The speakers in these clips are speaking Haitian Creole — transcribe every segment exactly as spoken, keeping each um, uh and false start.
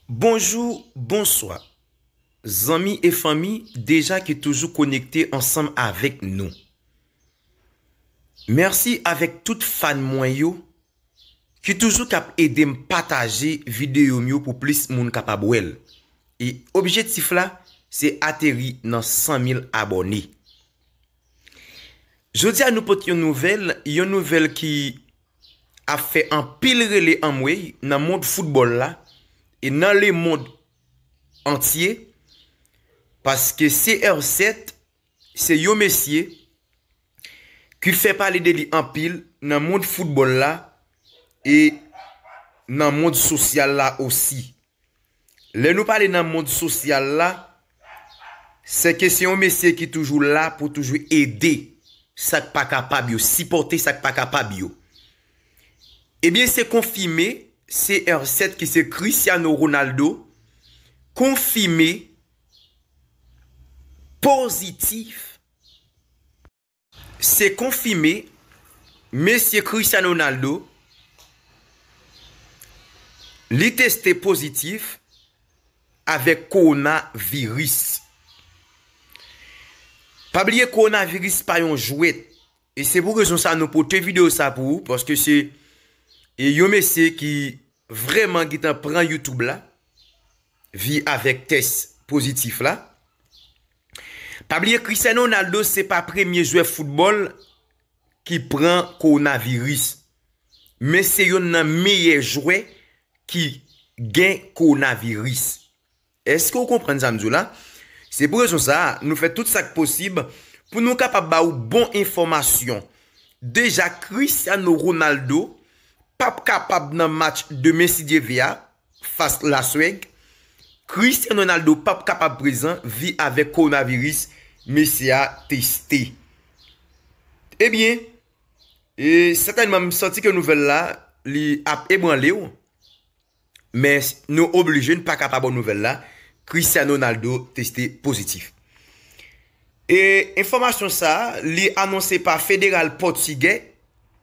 Bonjou, bonswa. Zanmi e fanmi deja ki toujou konekte ansanm avèk nou. Mèsi avèk tout fan mwen yo ki toujou k ap ede m pataje videyo m yo pou plis moun kapab wè l. E objektif la, se ateri nan san mil abòne. Jodi a nou pote yon nouvèl, yon nouvèl ki ap fè anpil rele anmwey nan mond foutbòl la e nan lemond antye, paske C R sèt se yon mesye ki fè pale de li anpil nan mond foutbòl la e nan mond sosyal la osi. Lè nou pale nan mond sosyal la, se ke se yon mesye ki toujou la pou toujou ede sa k pa kapab yo, sipòte sa k pa kapab yo. Ebyen, se konfime C R sèt ki se Cristiano Ronaldo konfime pozitif. Se konfime mesye Cristiano Ronaldo li teste pozitif avèk kowonaviris. Pa bliye kowonaviris pa yon jwèt. E se pou rezon sa nou pote videyo sa pou ou, paske se e yon mesye ki vrèman gentan pran YouTube la, vi avèk tès pozitif la. Pa bliye Cristiano Ronaldo se pa premye jwè foutbòl ki pran kowonaviris, men se yonn nan meyè jwè ki gen kowonaviris. Èske w konprann sa m di w la? Se pou rezon sa a, nou fè tout sa k posib pou nou kapab ba ou bon enfòmasyon. Deja, Cristiano Ronaldo p ap kapab nan match demen si Dye vle a, fas Laswèg. Cristiano Ronaldo p ap kapab prezan vi avèk kowonaviris mesye a teste. Ebyen, e sètènman, m santi ke nouvèl la, li ap ebranle w. Men nou oblije n pa ka pa ba w nouvèl la, Cristiano Ronaldo teste pozitif. E enfòmasyon sa a, li anonse pa federal pòtigè,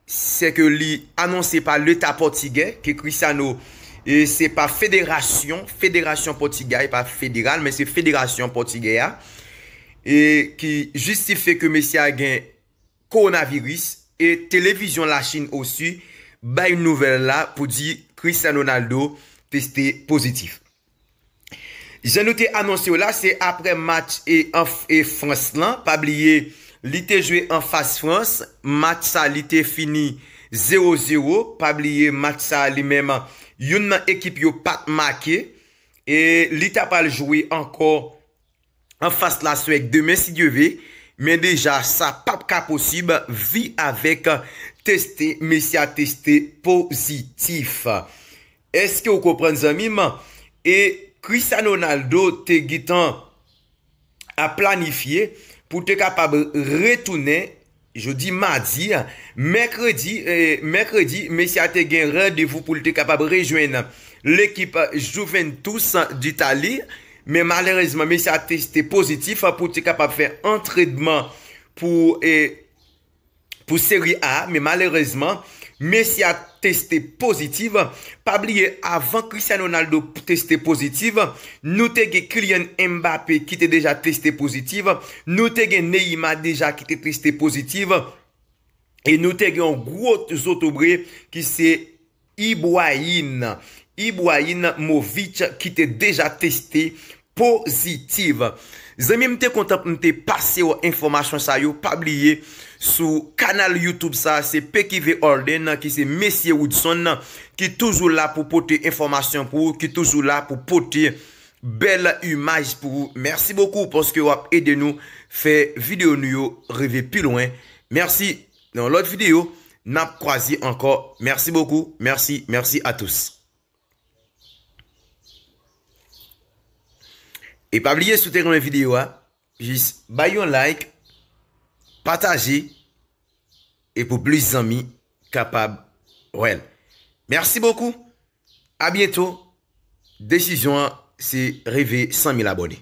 se ke li anonse pa leta pòtigè ke Cristiano, e se pa federasyon, federasyon pòtigè, e pa federal, men se federasyon pòtigè a, e ki jistifye ke mesye a gen kowonaviris, e televizyon Lachin osi bay nouvèl la pou di Cristiano Ronaldo teste pozitif. Jan nou te anonse w la, se aprè match e, an, e Frans lan. Pa bliye, li te jwe anfas Frans. Match sa, li te fini zewo zewo. Pa bliye, match sa, li menm, youn nan ekip yo pa t make. E li ta pral jwe ankò anfas Laswèg demen, si Dye vle. Men deja, sa p ap ka posib, vi avèk teste, mesye a teste pozitif. Èske w konprann, zanmi m? E Cristiano Ronaldo te gentan ap planifye pou te kapab retounen jodi madi, mèkredi, e, mèkredi, mesye a te gen randevou pou l te kapab rejwenn lekip Juventus d'Italie, men malerezman, mesye a teste pozitif pou te kapab fè antrènman pou, e, pou Serie A, men malerezman, mesye a teste pozitif. Pa bliye, avan Cristiano Ronaldo teste pozitif, nou te gen Kylian Mbappé ki te deja teste pozitif, nou te gen Neymar deja ki te teste pozitif, e nou te gen yon gwo zotobre ki se Ibrahim, Ibrahimovic ki te deja teste pozitif. Zanmi m, te kontan pou m te pase w enfòmasyon sa yo. Pa bliye, sou kanal YouTube sa, se P Q V Orden, ki se mesye Woodson, ki toujou la pou pote enfòmasyon pou ou, ki toujou la pou pote bèl imaj pou ou. Mèsi bokou paske w ap ede nou fè videyo nou yo rive pi lwen. Mèsi. Nan yon lòt videyo, n ap kwaze ankò. Mèsi bokou. Mèsi, mèsi a tous. E pa bliye, si w te renmen videyo a, jis bay yon like, pataje, e pou plis zanmi kapab wè l. Mèsi bokou. A byento. Desizyon an se rive san mil abòne.